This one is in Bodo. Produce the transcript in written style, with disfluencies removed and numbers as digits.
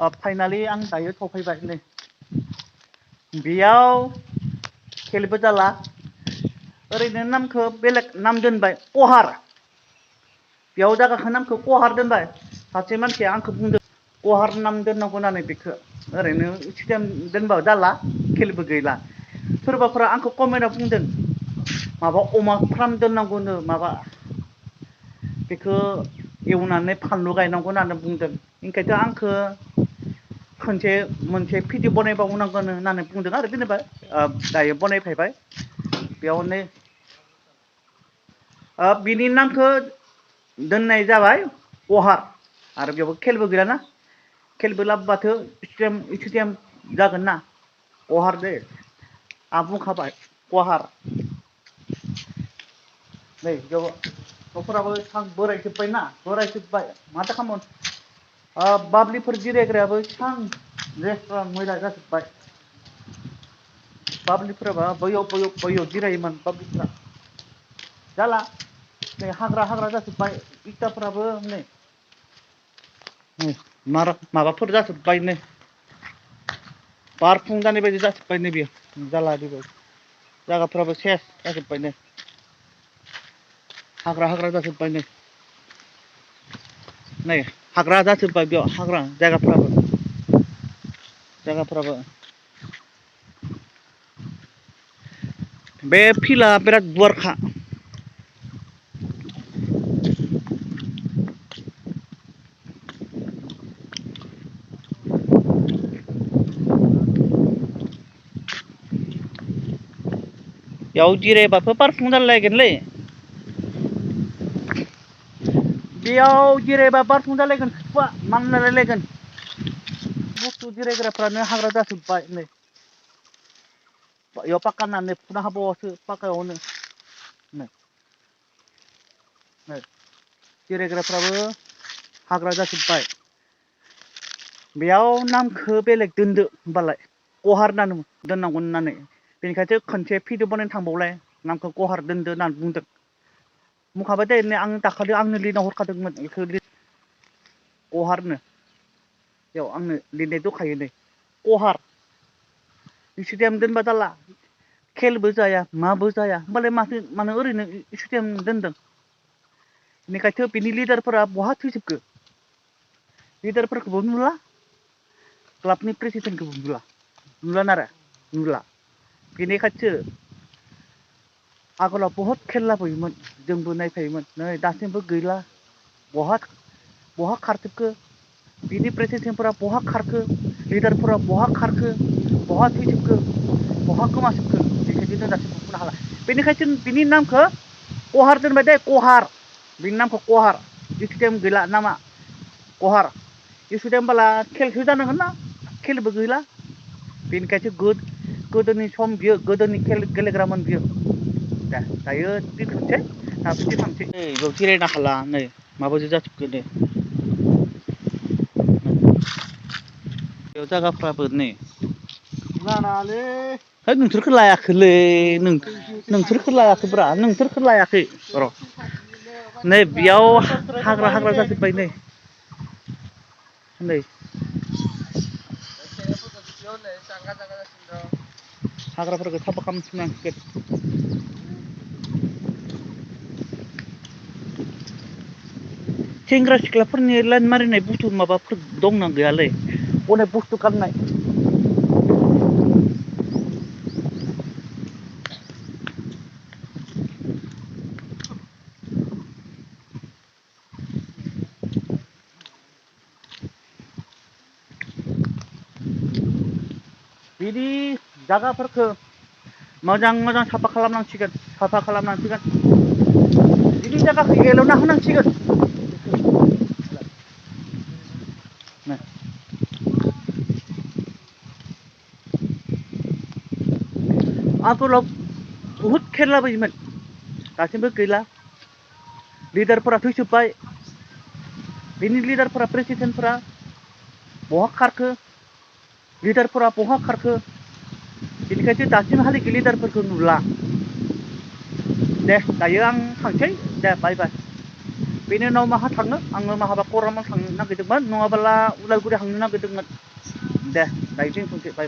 फाइनालि आं दायो सफैबाय नै बेयाव खेलबो जाला ओरैनो नामखौ बेलेग नाम दोनबाय कहार बेयाव जायगाखौ नामखौ कहार दोनबाय सासे मानसिया आंखौ बुंदों कहार नाम दोननांगौ होननानै बेखौ ओरैनो स्टेडियाम दोनबाबो जाला खेलबो गैला सोरबाफोरा आंखौ कमेन्टआव बुंदों माबा अमा फार्म दोननांगौनो माबा बेखौ एवनानै फानलु गायनांगौ होननानै बुंदों ओंखायनोथ' आंखौ खनसे मोनसे भिडिअ बनायबावनांगोन होननानै बुंदों आरो जेनेबा दायो बनायफैबाय बेयावनो बिनि नामखौ दोननाय जाबाय कहार आरो बेयावबो खेलबो गैयाना खेलबो लाबोबाथ' स्टेडियाम जागोन ना कहार दे आं बुंखाबाय कहार नै बेयाव न'फोराबो सां बोरायजोब्बायना बोरायजोब्बाय माथो खालामनो बाब्लिफोर जिरायग्रायाबो सां लेथ्रा मैला जाजोब्बाय बाब्लिफोराबा बैयाव जिरायोमोन बाब्लिफोरा जाला नै हाग्रा जाजोब्बाय इथाफोराबो नै माबाफोर जाजोब्बाय नै बारफुं जानाय बायदि जाजोब्बाय नै बेयो जाला बेबो जायगाफोराबो सेस जाजोब्बाय नै हाग्रा जाजोब्बाय नै हाग्रा जाजोब्बाय बेयाव हाग्रा जायगाफोराबो बे फिल्डआ बिराद गुवारखा बेयाव जिरायबाथ' पार्किं जालायगोनलै बेयाव जिरायबा बारफुं जालायगोन मानलायलायगोन बुस्थु जिरायग्राफ्रानो हाग्रा जाजोब्बाय नै बेयाव पाक्का होननानै फुना हाबावासो पाक्कायावनो नै जिरायग्राफ्राबो हाग्रा जाजोब्बाय बेयाव नामखौ बेलेग दोनदो होनबालाय कहार होननानै दोननांगौ होननानै बेनिखायसो खनसे भिडिअ बनायनो थांबावलाय नामखौ कहार दोनदो होननानै बुंदों बुंखाबाय दे आं दाखालि आंनो लिरना हरखादोंमोन बेखौ कहारनो बेयाव आंनो लिरनाय दंखायो नै कहार स्टेडियाम दोनबा जाला खेलबो जाया माबो जाया होमबालाय मानो ओरैनो स्टेडियाम दोनदों बेनिखायथ' बिनि लिडारफोरा बहा थैजोबखो लिडारफोरखौबो नुला क्लाबनि प्रेसिडेन्टखौबो नुला बेनिखायसो आगोलाव बहुद खेल लाबोयोमोन जोंबो नायफायोमोन नै दासिमबो गैला बहा खारजोबखो बिनि प्रेसिडेन्टफोरा बहा खारखो लिडारफोरा बहा खारखो बहा थैजोबखो बहा गोमाजोबखो बेखायनो जों दासिमबो बुंनो हाला बेनिखायसो बिनि नामखौ कहार दोनबाय दे कहार बिनि नामखौ कहार स्टेडियाम गैला नामा कहार स्टेडियामबाला खेलसो जानांगोन ना खेलबो गैला बेनिखायसो गोदोनि सम बियो गोदोनि खेल गेलेग्रामोन बियो दायो दोनथ'सै थाबैनो थांसै नै बेयाव जिरायनो हाला नै माबायदि जाजोबखो नै बेयाव जायगाफ्राबो नै लानालै है नोंसोरखौ लायाखैलै नोंसोरखौ लायाखैब्रा नोंसोरखौ लायाखै र' नै बेयाव हाग्रा जाजोब्बाय नै हाग्राफोरखौ साफा खालामफिननांसिगोन सेंग्रा सिख्लाफोरनि लाइन मारिनाय बुस्थु माबाफोर दंना गैयालै अनेक बुस्थु गाननाय बिदि जायगाफोरखौ मोजां साफा खालामनांसिगोन बिदि जायगाखौ एल'ना होनांसिगोन आगोलाव बहुद खेल लाबोयोमोन दासिमबो गैला लिडारफोरा थैजोब्बाय बिनि लिडारफोरा प्रेसिडेन्टफोरा बहा खारखो लिडारफोरा बहा खारखो बेनिखायसो दासिमहालागै लिडारफोरखौ नुला दे दायो आं थांसै दे बाय बाय बेनि उनाव माहा थाङो आङो माहाबा करामाव थांनो नागिरदोंमोन नङाब्ला उदालगुरि थांनो नागिरदोंमोन दे दायो दोनथ'नोसै बाय